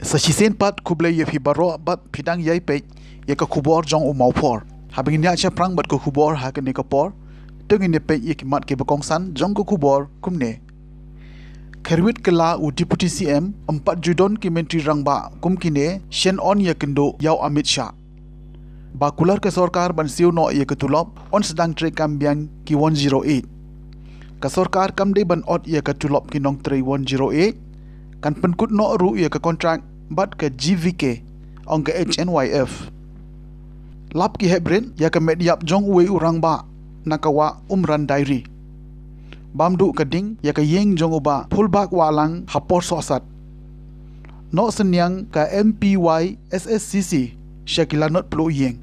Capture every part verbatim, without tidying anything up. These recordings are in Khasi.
Sa shisien pat khublei ïa phi baroh bad phi dang ïai peit ïa ka khubor jong u Mawphor. Haba ngin ïa shaphrang bad ka khubor ha kane ka por, to ngin ïa peit ïa ki mat kiba kongsan jong ka khubor kumne. Kyrwit kylla u Deputy C M, ym pat ju don ki Myntri Rangbah kum kine, shen yn ïakynduh ïa u Amit Shah. Ba kular ka sorkar ban siew noh ïa ka tulop, yn sdang trei kam biang ki one zero eight. Ka sorkar kam dei ban ot ïa ka tulop ki nongtrei one zero eight, kan pynkut noh ruh ïa ka kontrak bad ka G V K, ong ka H N Y F. Lap ki heh brit ïa ka met ïap jong uwei u rangbah na ka wah Umran Diary. Bam duh ka ding ïa ka ïing jong u Bah Phulbak Wahlang ha Pyrsohsat. Noh synñiang ka M P Y S S C C sha ki lanot pluh ïing.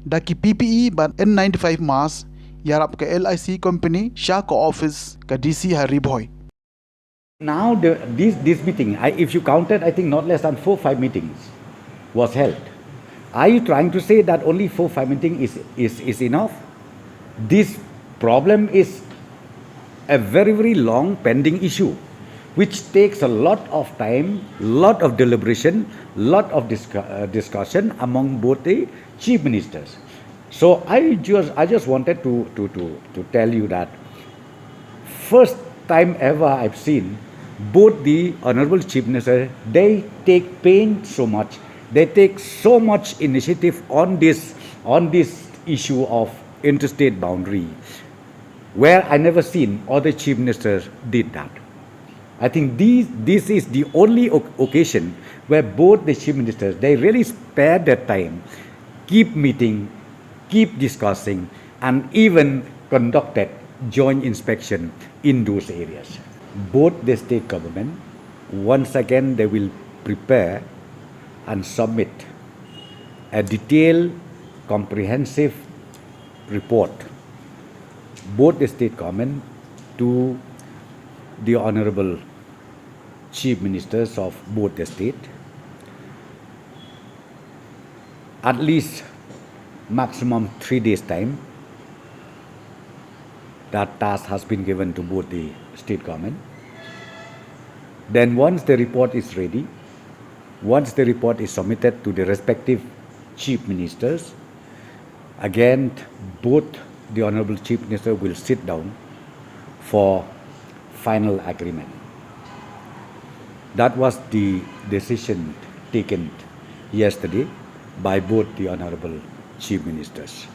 Da ki P P E bad N ninety-five mask, ïarap ka L I C company sha ka office ka D C ha Ri Bhoi. Now the, this, this meeting, I, if you counted, I think not less than four, five meetings was held. Are you trying to say that only four, five meetings is, is, is enough? This problem is a very, very long pending issue, which takes a lot of time, lot of deliberation, lot of discu-, uh, discussion among both the chief ministers. So I just, I just wanted to, to, to, to tell you that first time ever I've seen both the Honorable Chief Minister, they take pain so much, they take so much initiative on this, on this issue of interstate boundary, where I never seen other chief ministers did that. I think these, this is the only oc-, occasion where both the chief ministers, they really spared their time, keep meeting, keep discussing, and even conducted joint inspection in those areas. Both the state government, once again, they will prepare and submit a detailed, comprehensive report, both the state government to the Honorable Chief Ministers of both the state, at least maximum three days time. That task has been given to both the state government. Then once the report is ready, once the report is submitted to the respective chief ministers, again, both the Honorable Chief Minister will sit down for final agreement. That was the decision taken yesterday by both the Honorable Chief Ministers.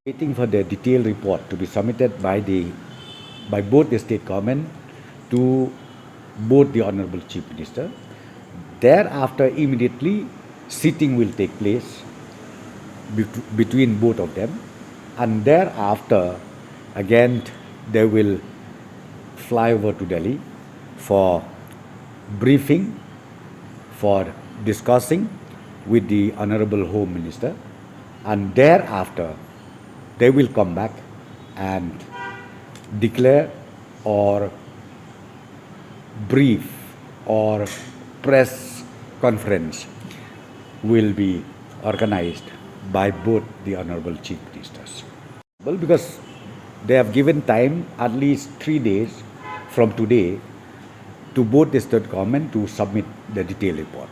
Waiting for the detailed report to be submitted by the, by both the state government to both the Honorable Chief Minister. Thereafter, immediately, sitting will take place bet-, between both of them, and thereafter, again, they will fly over to Delhi for briefing, for discussing with the Honorable Home Minister, and thereafter, they will come back and declare or brief or press conference will be organized by both the Honorable Chief Ministers. Well, because they have given time at least three days from today to both the state government to submit the detailed report.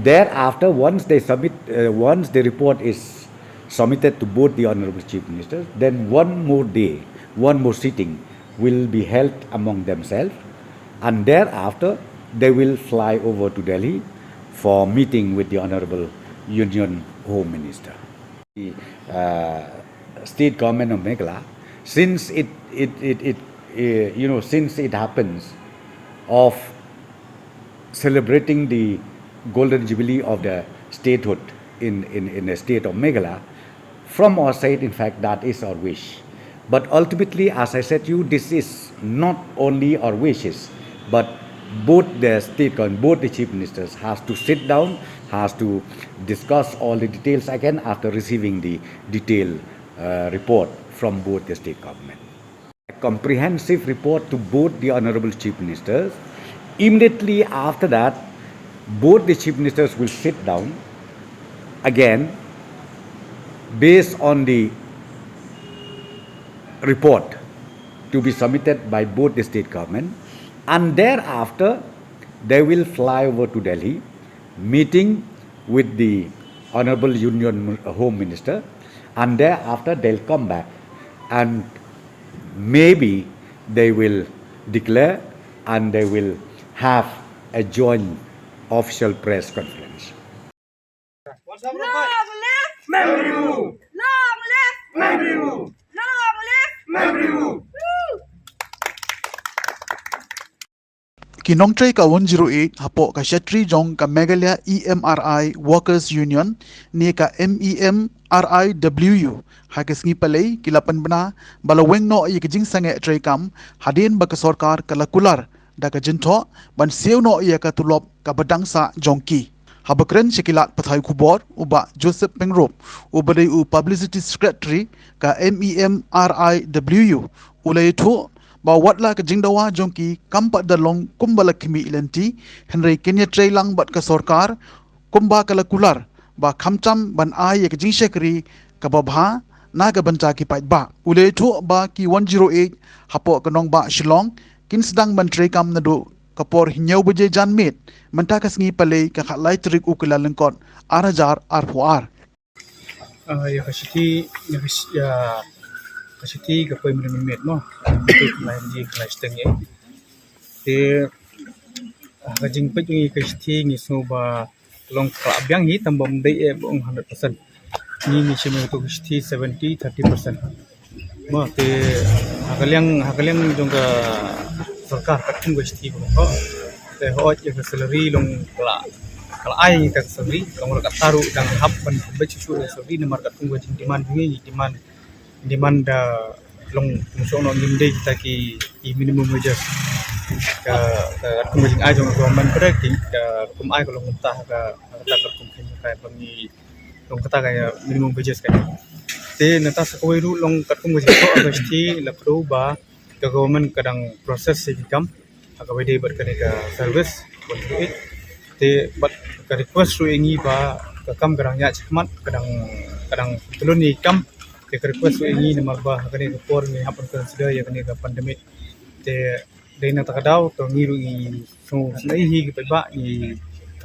Thereafter, once they submit, uh, once the report is submitted to both the Honorable Chief Ministers, then one more day, one more sitting will be held among themselves, and thereafter they will fly over to Delhi for meeting with the Honorable Union Home Minister. The, uh, state government of Meghalaya, since it, it, it, it uh, you know, since it happens of celebrating the golden jubilee of the statehood in, in, in the state of Meghalaya, from our side, in fact, that is our wish. But ultimately, as I said to you, this is not only our wishes, but both the state government, both the chief ministers has to sit down, has to discuss all the details again after receiving the detailed, uh, report from both the state government. A comprehensive report to both the Honorable Chief Ministers. Immediately after that, both the Chief Ministers will sit down again based on the report to be submitted by both the state government, and thereafter They will fly over to Delhi, meeting with the Honorable Union Home Minister, and thereafter they'll come back, and maybe they will declare and they will have a joint official press conference. Long live Memory Room! Long live Memory Room! Long live Memory Room! Ki nongtrei ka one zero eight hapoh ka shatri jong ka Meghalaya E M R I Workers Union ne ka M E M R I W U ha ka sngi Palei ki la pynbna ba la weng noh ïa ka jingsangeh treikam hadien ba ka sorkar ka la kular da ka jingthoh ban siew noh ïa ka tulop kaba dang sah jong ki. Haba kren sha ki lad pathai khubor u Bah Joseph Pyngrope uba dei u Publicity Secretary ka M E M R I W U u la ïathuh ba wat la ka jingdawa jong ki kam pat da long kumba la khmih lynti, hynrei kin ïatrei lang bad ka sorkar kumba ka la kular ba khamtam ban ai ïa ka jingshakri kaba bha na ka bynta ki paidbah. U la ïathuh ba ki one zero eight hapoh ka nongbah Shillong kin sdang ban treikam naduh ka por hynñiew baje janmiet mynta ka sngi Palei ka khatlai tarik u Kyllalyngkot ar hajar arphew ar. Ah, ïa ka shithi, ïa ka shi-, ïa ka shithi ka poi mynmiet mo. Mynmiet ka lai ji ka lai shiteng ïa. Te ah, ka jingpeit ngi ka shithi ngi sngew ba long ka la biang hi, tang ba ym dei eh ba ong hundred percent. Ngi ngi shim ïa ka shithi seventy thirty percent. Mo, te ha ka liang, ha ka liang jong ka sorkar katkum ka shithi ba ko. Te hooid ïa ka salary long ka la, ka la ai ïa ka salary, long ka taru dang hap ban beit shuh shuh ïa ka salary namar katkum ka jingdemand jong ngi, ngi demand, demand da long kum shuh noh ngim dei kita ki, ki minimum wages. Ka, ka katkum ka jingai jong ka government ka dei ki, ka kum ai ka long kumta ha ka, ha kata katkum ka jingai ba ngi long kata ka minimum wages ka. Te nangta sa kawei ruh long katkum ka jingthoh ka shithi la kdew ba ka government ka dang process ïa ki kam ha kaba ïadei bad kane ka service one zero eight. Te bad ka request ruh ïa ngi ba ka kam ka dang ïaid shakhmat, ka dang, ka dang pyntylun ïa ki kam. Te ka request ruh ïa ngi namar ba ha kane ka por ngi hap ban consider ïa kane ka pandemic. Te dei na kata ka daw to ngi ruh ngi sngewsynei hi ki paidbah, ngi,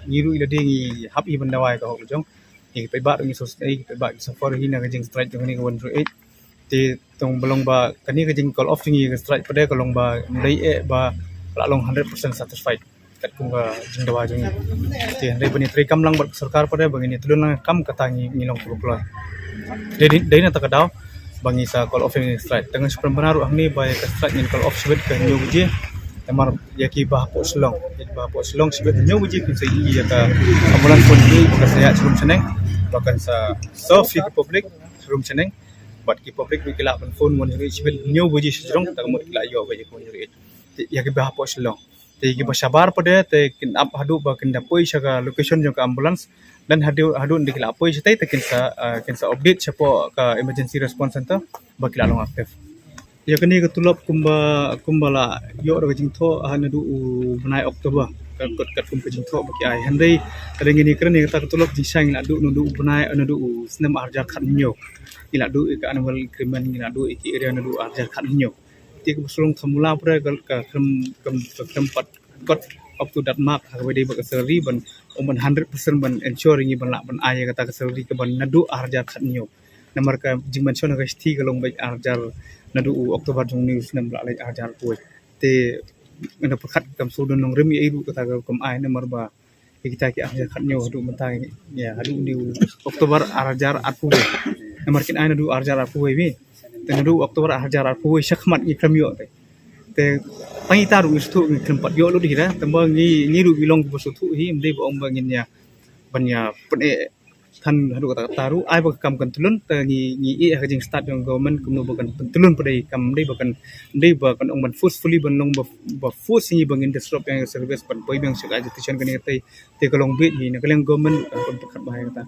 ngi ruh ïa lade ngi hap hi ban dawa ïa ka hok jong. Ngi ki paidbah ruh ngi sngewsynei, ki paidbah ki suffer hi na ka jingstrike jong kane ka one zero eight. Te tang ba long ba kane ka jing call off jong ngi ka strike pat de ka long ba ym dei eh ba la long hundred percent satisfied katkum ka jingdawa jong ngi. Te hynrei ban ïatreikam lang bad ka sorkar pat de ba ngin ïatylun lang kam kata ngi, ngi long khlem kloi. Dei, dei, dei na kata ka daw ba ngi sa call off ïa ka strike. Te ngan sa pynbna ruh hangne ba ïa ka strike ngin call off shibit ka hynñiew baje. Namar ïa ki ba hapoh Shillong, ïa ki ba hapoh Shillong shibit hynñiew baje kin sa ïohi ïa ka ambulance phone jong ngi ba kan sa ïaid sha rum shaneng, ba kan sa serve ïa ki public sha rum shaneng. Bad ki public ruh ki lah ban phone one zero eight shibit hynñiew baje shajrong, tang ba mut ki lah ïoh beit ïa ka one zero eight. Te ïa ki ba hapoh Shillong. Te ïa ki ba shabar pat de te kin ap haduh ba kin da poi sha ka location jong ka ambulance. Lane haduh, haduh ynda ki lah poi shatei te kin sa, ah, kin sa update shapoh ka emergency response center ba ki lah long active. Ïa kane ka tulop kumba, kumba la ïoh da ka jingthoh ha naduh u bnai October. Ka kat, katkum ka jingthoh ba ki ai. Hynrei ka dang ngi kren ïa kata ka tulop jingshai ngi la duh naduh u bnai, naduh u snem ar hajar khathynñiew. Ngi la duh ïa ka annual increment, ngi la duh ïa ki arrear naduh ar hajar khathynñiew. Te kaba shu long ka mula pat de ka, ka khlem, ka, ka khlem pat kot up to that mark ha kaba ïadei bad ka salary ban ong ban hundred percent ban ensure ïa ngi ban lah ban ai ïa kata ka salary kaba naduh ar hajar khathynñiew. Namar ka jingmention ha ka shithi ka long beit ar hajar naduh u October jong une u snem ba la leit ar hajar arphew wei. Te nga da pyrkhat kam shu don nongrim ïa ei ruh kata ka kam ai namar ba ïa kita ki ar hajar khathynñiew haduh mynta ïa haduh une u October ar hajar arphew wei. Namar kin ai naduh ar hajar arphew wei. Te naduh October ar hajar arphew wei shakhmat ngi khlem ïoh te. Te tang ita ruh ngi sngewthuh ngi khlem pat ïoh lut hi da. Tang ba ngi, ngi ruh ngi long kiba sngewthuh hi, ym dei ba ong ba ngin ïa ban ïa pyneh than haduh kata kata ruh, ai ba ka kam kan tyllun, te ngi, ngi ïeh ha ka jingstad jong government kumno ba kan pyntylun pat de kam, ym dei ba kan, ym dei ba kan ong ban forcefully ban long ba, ba force ngi ba ngin disrupt ïa ka service ban poi biang sha ka agitation kane katei. Te ka long beit hi na ka liang government kan pynpyrkhat bha ïa kata.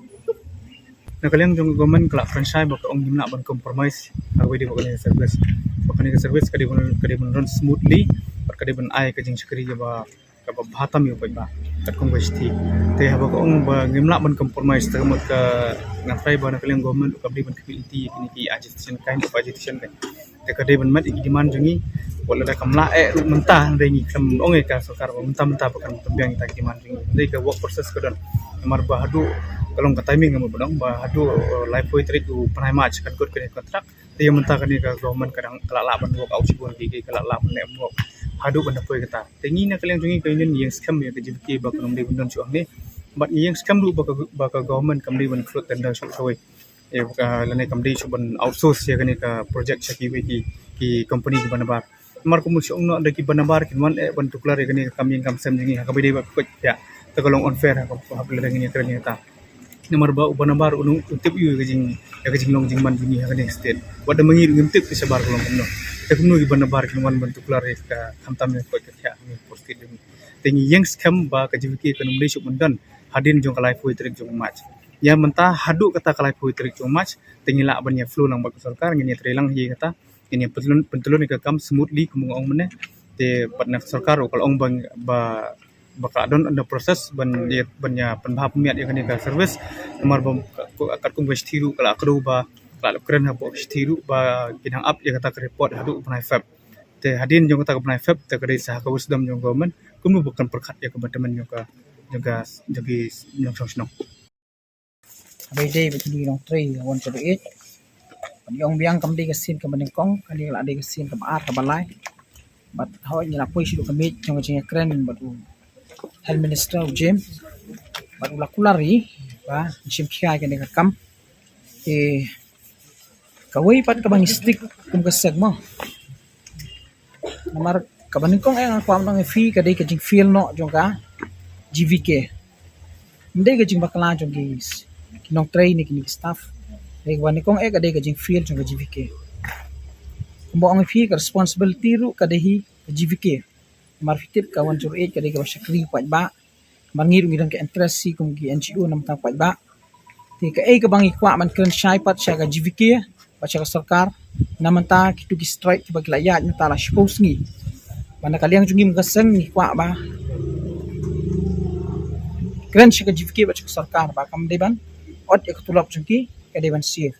Na ka liang jong government ka la pynshai ba ka ong ngim lah ban compromise ha kaba ïadei bad kane ka service. Ba kane ka service ka dei ban, ka dei ban run smoothly bad ka dei ban ai ka jingshakri kaba, kaba bha tam ïa u paidbah katkum ka shithi. Te haba ka ong ba ngim lah ban compromise te ka mut ka ngan try ba na ka liang government kam dei ban khmih lynti ïa kine ki agitation, kind of agitation kan. Te ka dei ban met ïa ki demand jong ngi. Wat lada kam lah eh ruh mynta, hynrei ngi khlem ong ïa ka sorkar ba mynta mynta ba kan pynbiang ïa kita ki demand jong ngi. Hynrei ka work process ka don. Namar ba haduh ka long ka timing, namar ba dang ba haduh, eh, laiphew tarik u bnai March kan kut kane ka kontrak. Te ïa mynta kane ka government ka dang ka la lah ban work out shibun ki, ki ka la lah ban leh work haduh ban da poi kata. Te ngi na ka liang jong ngi ka union ngi ïeng skhem ïa ka G V K ba kan ym dei ban don shuh hangne. Bad ngi ïeng skhem ruh ba ka, ba ka government kam dei ban khlot tender shuh shuh. Ïa ka lane kam dei shuh ban outsource ïa kane ka project sha kiwei ki, ki company kiba nabar. Namar kumno shu ong noh, da kiba nabar kin wan eh ban tuklar ïa kane ka kam ïing kam sem jong ngi ha kaba dei ba koit ïa. Te ka long unfair ha ka, ha ka lane ngi kren ïa kata. Namar ba uba nabar u long u tip ïa ka jing, ïa ka jinglong jingman jong ngi ha kane ka state. Wat da ma ngi ruh ngim tip ki shabar ka long kumno. Te kumno kiba nabar kin wan ban tuklar ïa ka, khamtam ïa ka koit ka thiah ha kane ka state jong ngi. Te ngi ïeng skhem ba ka G V K kan ym dei shuh ban don hadien jong ka laiphew tarik jong March. Ïa mynta haduh kata ka laiphew tarik jong March te ngi lah ban ïa flow lang bad ka sorkar, ngin ïa trei lang hi kata, ngin ïa pyntlun, pyntlun ïa ka kam smoothly kum nga ong mynne. Te pat na ka sorkar ruh ka la ong ba, ba, ba ka don under process ban ïa, ban ïa pynbha pynmiat ïa kane ka service. Namar ba ka, ka, katkum ka shithi ruh ka la kdew ba, ka la kren hapoh ka shithi ruh ba kin hang ap ïa kata ka report haduh u bnai Feb. Te hadien jong kata ka bnai Feb te ka dei sa ha ka wisdom jong government kumno ba kan pyrkhat ïa ka betterment jong ka, jong ka, jong ki nongshong shnong. Ba ïadei bad kine ki nongtrei one zero eight. Bad ïa ong biang kam dei ka sien kaba nyngkong, kane ka la dei ka sien kaba ar kaba lai. Bad hooid ngi la poi sha ka miej jong ka jingïakren bad u Health Minister u James. Bad u la kular ïa ngi ba ngin shim khia ïa kane ka kam. Te kawei pat kaba ngi stick kum ka seng mo. Namar kaba nyngkong eh nga kwah ban ong ïa phi ka dei ka jingfail noh jong ka G V K. Ym dei ka jingbakla jong ki, ki nongtrei ne kine ki staff. Dei kaba nyngkong eh ka dei ka jingfail jong ka G V K. Kumba ong ïa phi ka responsibility ruh ka dei hi ka G V K. Namar phi tip ka one zero eight ka dei kaba shakri paidbah. Namar ngi ruh ngi don ka interest hi kum ki N G O na bynta paidbah. Te kaei kaba ngi kwah ban kren shai pat sha ka G V K bad sha ka sorkar na bynta kitu ki strike kiba ki la ïaid mynta la shiphew sngi. Bad na ka liang jong ngi kum ka seng ngi kwah ba kren sha ka G V K bad sha ka sorkar ba kam dei ban ot ïa ka tulop jong ki, ka dei ban siew.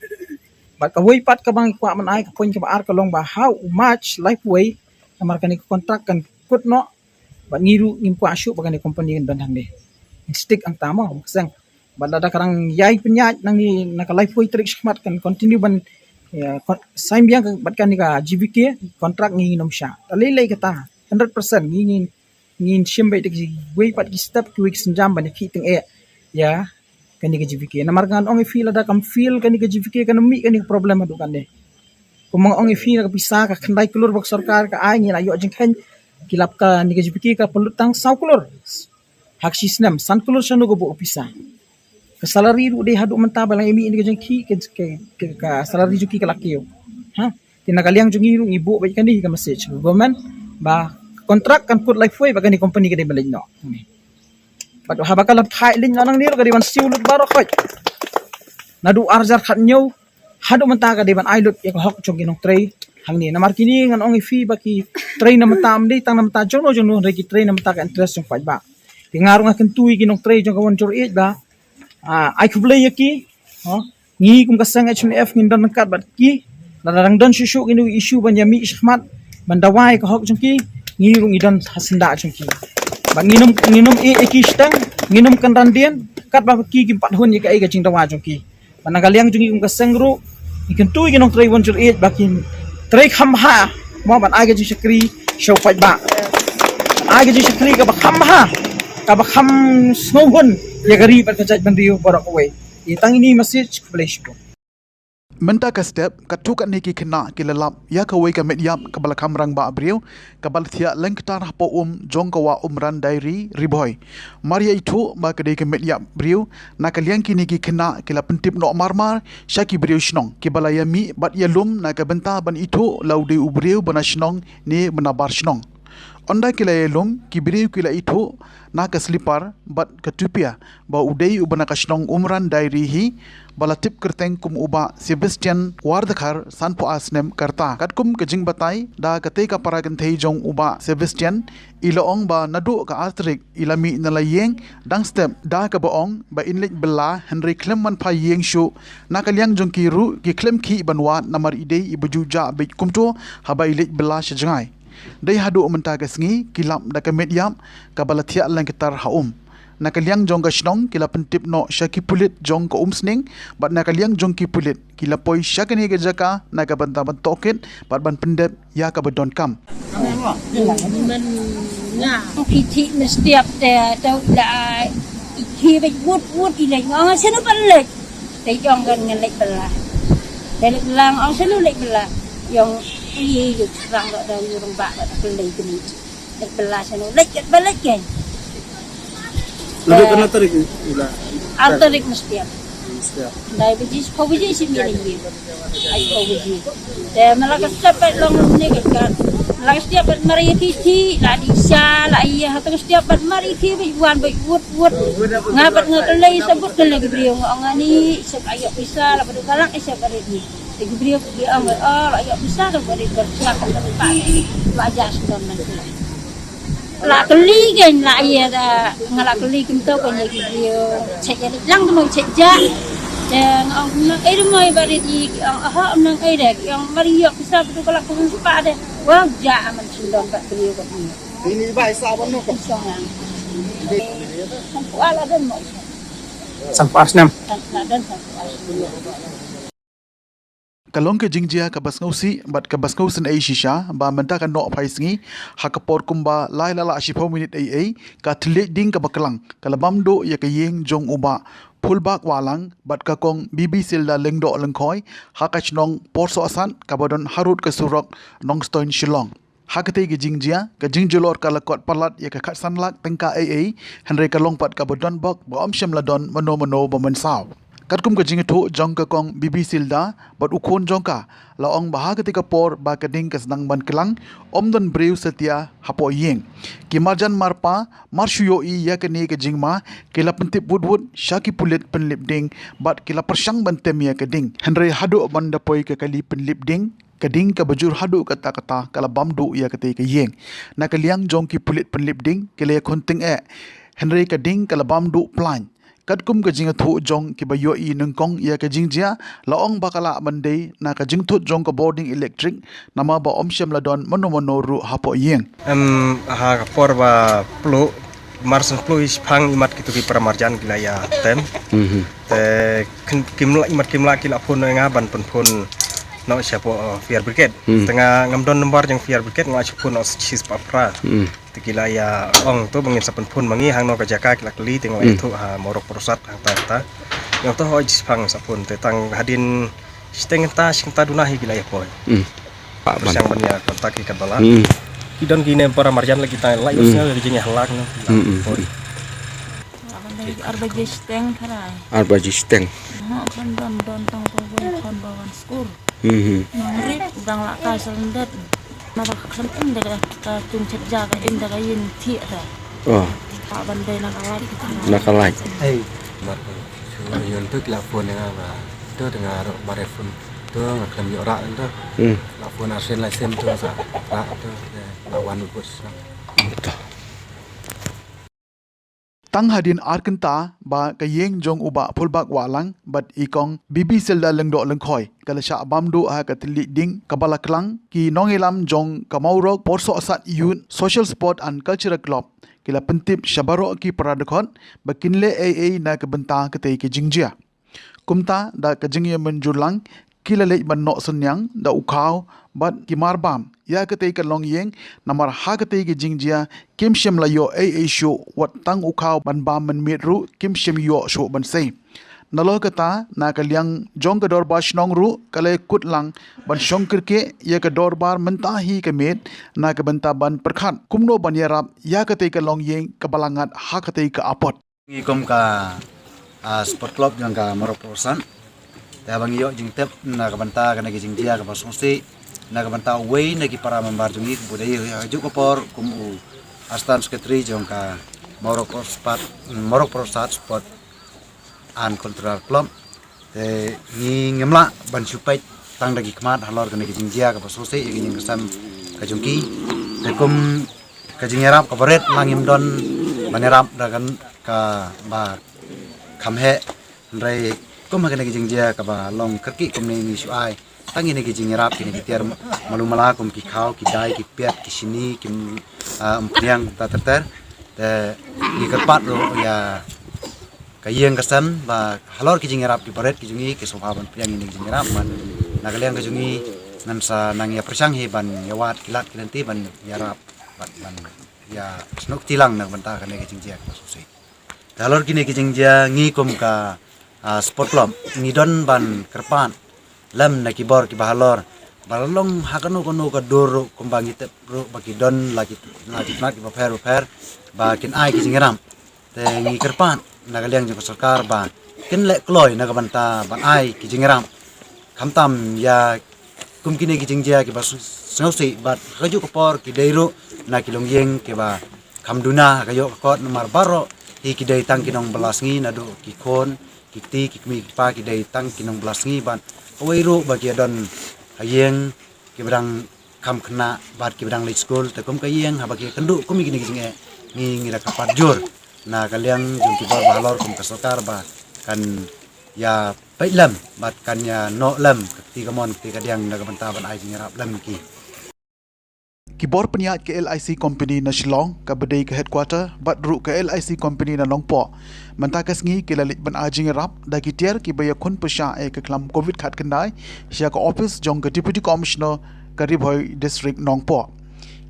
Bad kawei pat kaba ngi kwah ban ai, ka point kaba ar ka long ba ha u March laiphew wei namar kane ka kontrak kan kut noh. Bad ngi ruh ngim kwah shuh ba kane ka company kan don hangne. Ngi stick hangta mo, ka seng. Bad lada ka dang ïai pynïaid nangne na ka laiphew tarik shakhmat kan continue ban, ïa, kon-, sign biang bad kane ka G V K, kontrak ngi ngin ym shah. Te lei lei kata, hundred percent ngi ngin, ngin shim beit da kiwei pat ki step, kiwei ki sienjam ban ïa khih tyngeh ïa kane ka G V K. Namar ngan ong ïa phi lada kam fail kane ka G V K kan ym mih kane ka problem haduh katne. Kumba nga ong ïa phi na ka pisa ka khyndai klur ba ka sorkar ka ai, ngi la ïoh jingkheiñ, ki lap kane ka G V K ka pynlut tang saw klur. Ha ka shi snem, san klur shano ka buh ka pisa. Ka salary ruh dei haduh mynta ba la ïa mih ïa ka jingkhih ka, ka, ka, ka salary jong ki ka la kiew. Ha? Te na ka liang jong ngi ruh ngi buh beit kane ka message ka government ba ka kontrak kan kut laiphew wei bad kane ka company ka dei ban leit noh. Bad haba ka la phai leit noh nangne ruh ka dei ban siew lut baroh khoit. Naduh ar hajar khathynñiew haduh mynta ka dei ban ai lut ïa ka hok jong ki nongtrei hangne. Namar kine ngan ong ïa phi ba ki trei na bynta, ym dei tang na bynta jongno jongno, hynrei ki trei na bynta ka interest jong paidbah. Te nga ruh nga kyntu ïa ki nongtrei jong ka one zero eight ba, ah, ai khublei ïa ki. Ha? Ngi kum ka seng H N F ngin don ryngkat bad ki. Lada dang don shuh shuh kino ki issue ban ïa mih shakhmat ban dawa ïa ka hok jong ki, ngi ruh ngi don ha syndah jong ki. Bad ngin ym, ngin ym ïeh ïa ki shiteng, ngin ym kynran dien katba ki kim pat hun ïa kaei ka jingdawa jong ki. Bad na ka liang jong ngi kum ka seng ruh ngi kyntu ïa ki nongtrei one zero eight ba kin trei kham bha mo ban ai ka jingshakri sha u paidbah. Ban ai ka jingshakri kaba kham bha, kaba kham sngewhun ïa ka ri bad ka jaitbynriew baroh kawei. Ïa tang ine i message, khublei shibun. Mynta ka step, katto katne ki khynnah ki la lap ïa kawei ka met ïap kaba la kham rangbah briew, kaba la thiah lyngktar hapoh um jong ka Wah Umran Diary, Ri Bhoi. Mar ïa ithuh ba ka dei ka met ïap briew, na ka liang kine ki khynnah ki la pyntip noh mar mar sha ki briew shnong kiba la ïa mih bad ïa lum na ka bynta ban ithuh la u dei u briew ba na shnong ne ba nabar shnong. Ynda ki la ïalum, ki briew ki la ithuh na ka slipar bad ka tupia ba u dei uba na ka shnong Umran Diary hi, ba la tip kyrteng kum u Bah Sebastian Wardakhar, sanphew ar snem ka rta. Katkum ka jingbatai da katei ka para kynthei jong u Bah Sebastian, i la ong ba naduh ka ar tarik i la mih na la ïing dang step, da kaba ong ba in leit bylla, hynrei khlem man phai ïing shuh. Na ka liang jong ki ruh ki khlem khih ban wad namar i dei iba ju jah beit kumto haba i leit bylla sha jngai. Dei haduh mynta ka sngi ki lap da ka met ïap kaba la thiah lyngkhuh ha um. Na ka liang jong ka shnong ki la pyntip noh sha ki pulit jong ka Umsning, bad na ka liang jong ki pulit ki la poi sha kane ka jaka na ka bynta ban tohkit bad ban pyndep ïa kaba donkam. Myn nga ki thik mestiap te tau la i ki bej wut wut i leng ong senu ban lek. Te ong kan ngan lek bela. Te lek bela ong senu lek bela. Ong i yu rang da da yu rang ba da lek ni. Lek bela senu lek ba lek kan. Lebih kena tarik ula. Ar tarik mestiap. Mestiap. Dai biji sepau biji si mi lagi. Ai sepau biji. Te mala ka step pat long ne ka kat. Mala ka step pat mari ki ti la di sa la iya ha teng step pat mari ki bi wan bi wut wut. Nga pat nga kelei sabut kelei ki briew nga ong ani sep ayo pisa la padu kalak sep bari ni. Te ki briew ki ong oh la ayo pisa ka bari bersiap ka tempat. Wa ja sudon man kelei. La kylli kein la ïa da nga la kylli kumto kein ïa ki briew. Check ïa lang tu mo check ja. Te nga ong nang ei de mo ba rit i ki ong aha nang ei de ki ong mari ïoh pisa betul ka la kum pa de. Wow ja aman sindon ba briew ka ni. Ini ba isa ban no ka. Isa nga. Sangpu ala den mo. Sangpu ar snem. Sangpu ala den sangpu ar snem. Ka long ka jingjia kaba sngewsih bad kaba sngewsynei shisha ba mynta ka nohphai sngi ha ka por kumba lai la la shiphew minit ei ei ka thylliej ding kaba klang ka la bam duh ïa ka ïing jong u Bah Phulbak Wahlang bad ka Kong Bibisilda Lyngdoh Lyngkhoi ha ka shnong Porsohsat kaba don harud ka surok Nongstoiñ Shillong. Ha katei ka jingjia, ka jingjulor ka la kot palat ïa ka khatsan lak tyngka ei ei, hynrei ka long pat kaba don bok ba ym shym la don mano mano ba mynsaw. Katkum ka jingïathuh jong ka Kong Bibisilda bad u khun jong ka, la ong ba ha katei ka por ba ka ding ka sdang ban klang, ym don briew satia hapoh ïing. Ki marjan marpa mar shu ïohi ïa kane ka jingma, ki la pyntip wut wut sha ki pulit pynlip ding bad ki la pyrshang ban tem ïa ka ding. Hynrei haduh ban da poi ka kali pynlip ding, ka ding kaba jur haduh katta katta ka la bam duh ïa katei ka ïing. Na ka liang jong ki pulit pynlip ding ki la ïakhun tyngeh, hynrei ka ding ka la bam duh plaiñ. Katkum ka jingïathuh jong kiba ïohi nyngkong ïa ka jingjia, la ong ba ka lah ban dei na ka jingthut jong ka bording elektrik, namar ba ym shym la don mano mano ruh hapoh ïing. Em, ha ka por ba pluh, mar shen pluh i shipang imat kitu ki para marjan ki la ïa tem. Mhm. Te kin-, kim lah, imat kim lah ki la phone ïa nga ban pynphone noh shapoh, uh, fire brigade. Hmm. Te nga ngam don number jong fire brigade, nga la shu phone noh shi spah phra. Hmm. Te ki la ïa ong to ba ngin sa pynphone ma ngi hangno ka jaka, ki la kylli, te nga la ïathuh ha Morok Porsat hangta hangta. Ïa to hoi shipang sa phone te tang hadien shiteng kynta, shi kynta duna hi ki la ïa poi. Hmm. Pyrshang ban ïa contact ïa ka bala. Hmm. Ki don kine para marjan la kita la ïa sngew ka jingïahalak na. Hmm, hmm, hmm. Ar baje shiteng tharai. Ar baje shiteng. Mo kan don don tang ko wei khon ba wan skur. Hmm, hmm. Nang rip dang la kai sel ndet. Na ba kham im da ka tung chet ja ka im da ka yin thi da. Oh. Ba ban dei na ka lai. Na ka lai. Hey. Mar ko. Shu yun tu ki la phone nga ba. Tu tengah ro bare phone. Tu nga khlem ïoh rah tu. Hmm. La phone arsien lai sem tu sa. Rah tu. La wan u bus. Tang hadien ar kynta ba ka ïing jong u Bah Phulbak Wahlang bad i Kong Bibisilda Lyngdoh Lyngkhoi ka la shah bam duh ha ka thylliej ding kaba la klang, ki nongïalam jong ka Morok Porsat Youth Social Sport and Cultural Club ki la pyntip sha baroh ki para dkhot ba kin leh ei ei na ka bynta katei ka jingjia. Kumta da ka jingïamynjur lang ki la leit ban noh synñiang da u khaw bad ki marbam ïa katei ka longïing, namar ha katei ka jingjia kim shym la ïoh ei ei shuh, wat tang u khaw ban bam mynmiet ruh kim shym ïoh shuh ban sei. Nalor kata, na ka liang jong ka dorbar shnong ruh ka la kut lang ban shong kyrkieh ïa ka dorbar mynta hi ka miet na ka bynta ban pyrkhat kumno ban ïarap ïa katei ka longïing kaba la ngat ha katei ka apot. Ngi kum ka, ah, sport club jong ka Morok Porsat. Te haba ngi ïoh jingtip na ka bynta kane ka jingjia kaba sngewsih, na ka bynta uwei na ki para member jong ngi, kumba dei ha kajuh ka por kum u Assistant Secretary jong ka Morok Prasad, Morok Prasad Sport and Cultural Club. Te ngi ngim lah ban shu peit tang da ki khmat halor kane ka jingjia kaba sngewsih ïa ka jingkyrshan ka jong ki. Te kum ka jingïarap kaba rit la ngim don ban ïarap da kaba kham heh. Hynrei kum ha kane ka jingjia kaba long kyrkieh kumne ngi shu ai tang ïa kine ki jingïarap, kine ki tiar malu mala kum ki khaw, ki dai, ki piat, ki shini, ki, ah, umphniang, ter ter ter. Te ngi kyrpad ruh ïa ka ïing ka sem ba halor ki jingïarap kiba rit ki jong ngi ki sngewbha ban pdiang ïa kine ki jingïarap, bad na ka liang ka jong ngi ngan sa nang ïa pyrshang hi ban ïa wad ki lad ki lynti ban ïarap bad ban ïa snoh kti lang na ka bynta kane ka jingjia kaba sngewsih. Te halor kine ki jingjia ngi kum ka, ah, sport club ngi don ban kyrpad lem na ki bor kiba halor, ba la long ha kano kano ka dur ruh kumba ngi tip ruh ba ki don la ki, la ki tnat kiba pher ba pher ba kin ai ki jingïarap. Te ngi kyrpad na ka liang jong ka sorkar ba kin leh kloi na ka bynta ban ai ki jingïarap. Khamtam ïa kum kine ki jingjia kiba s-, sngewsih bad ha kajuh ka por ki dei ruh na ki longïing kiba kham duna ha ka ïoh ka kot, namar baroh hi ki dei tang ki nongbylla sngi, naduh ki khun, ki kti, ki kmie, ki kpa, ki dei tang ki nongbylla sngi bad kawei ruh ba ki ïa don ha ïing kiba dang kham khynnah bad kiba dang leit skul. Te kum ka ïing haba ki ïakynduh kum ïa kine ki jingeh, ngi, ngi da kyrpad jur na ka liang jong ki bor ba halor kum ka sorkar ba kan ïa peit lem bad kan ïa noh lem ka kti kamon kti kadiang na ka bynta ban ai jingïarap lem ïa ki. Ki bor pynïaid ka L I C company na Shillong kaba dei ka headquarter bad ruh ka L I C company na Nongpoh, mynta ka sngi ki la leit ban ai jingïarap da ki tiar kiba ïakhun pyrshah ïa ka khlam covid khatkhyndai sha ka office jong ka Deputy Commissioner ka Ri Bhoi District Nongpoh.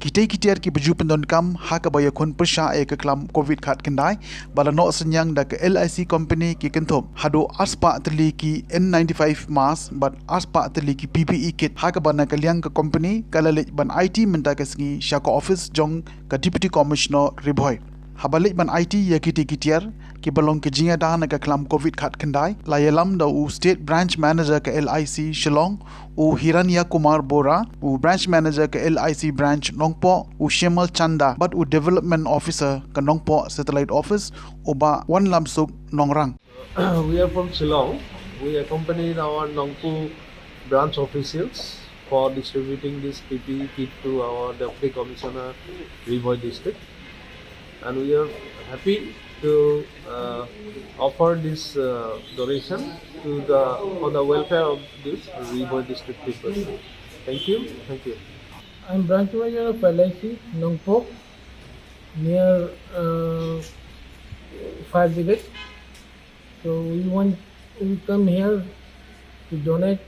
Kitei ki tiar kiba ju pyndonkam ha kaba ïakhun pyrshah ïa ka khlam covid khatkhyndai ba la noh synñiang da ka L I C company ki kynthup haduh arspah tylli ki N ninety-five mask bad arspah tylli ki P P E kit, ha kaba na ka liang ka company ka la leit ban aiti mynta ka sngi sha ka office jong ka Deputy Commissioner Ri Bhoi. Haba leit ban aiti ïa kitei ki tiar kiba long ka jingïada na ka khlam covid khatkhyndai, la ïalam da u State Branch Manager ka L I C Shillong, u Hiranya Kumar Bora, u Branch Manager ka L I C Branch Nongpoh, u Shemal Chanda, bad u Development Officer ka Nongpoh Satellite Office, u Bah Wanlamsuk Nongrang. We are from Shillong. We accompanied our Nongpoh branch officials for distributing this P P E kit to our Deputy Commissioner, Ri Bhoi District. And we are happy to, uh, offer this, uh, donation to the, for the welfare of this Ri Bhoi District people. Thank you. Thank you. I'm branch manager of L I C, Nongpoh, near, uh, fire brigade. So we want, we come here to donate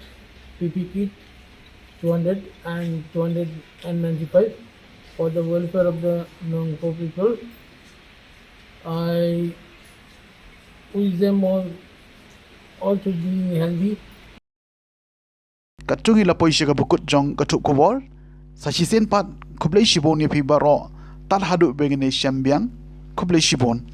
P P kit two hundred and two hundred N ninety-five for the welfare of the Nongpoh people. I wish them all, all to be healthy. Katto ngi la poi sha kaba kut jong ka thup khubor. Sa shisien pat, khublei shibun ïa phi baroh. Tad haduh ba ngin ïashem biang. Khublei shibun.